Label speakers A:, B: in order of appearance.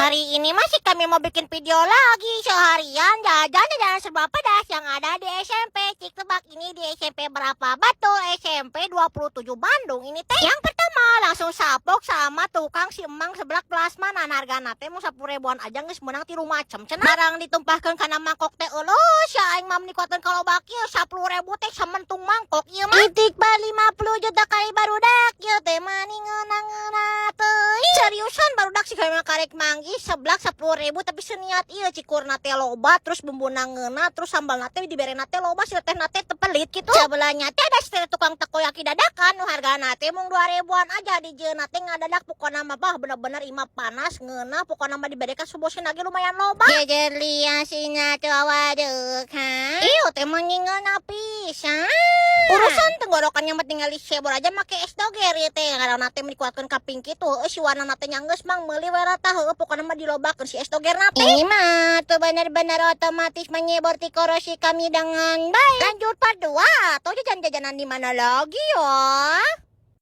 A: Hari ini masih kami mau bikin video lagi seharian jajan jajanan serba pedas yang ada di SMP. Cik, tebak ini di SMP berapa? Betul, SMP 27 Bandung ini teh. Yang pertama langsung sapok sama tukang si emang seblak prasmanan, hargana teh mung 10 ribuan aja geus meunang tilu macam cenah. Barang ditumpahkeun kana mangkok teh, euleuh sia, aing mah dikuatkeun kalau baki 10 ribu teh samentung mangkok ieu mah. Itik ba 50 juta kali barudak ieu teh mani ngeunah-ngeunah teuing. Seriusan, barudak, sih mah karek manggih seblak 10 ribu tapi seniat ieu, cikurna teh loba, terus bumbuna ngeunah, terus sambalna teh diberena teh loba, si teh teh tepelit gitu. Sebelahnya teh ada setel tukang takoyaki dadakan nu hargana teh mung 2 ribuan aja, di jeung teh ngadadak. Pokona mah bah, bener-bener ima panas, ngeunah, pokona mah diberekan subosna lagi lumayan loba. Jejer lia sina tuh awaduk ha. Iyo teh mah ngeunah pisan. Urusan tenggorokannya mah tinggal disebor aja make es doger ya teh, ngaranna teh dikuatkeun kaping kitu. Heueuh, si warna teh nyanggeus mang meuli we rata. Heueuh, pokona mah dilobakeun si es doger na teh. Ini mah tuh benar-benar otomatis menyebor korosi kami dengan baik. Lanjut part 2 atau jajan-jajanan di mana lagi ya?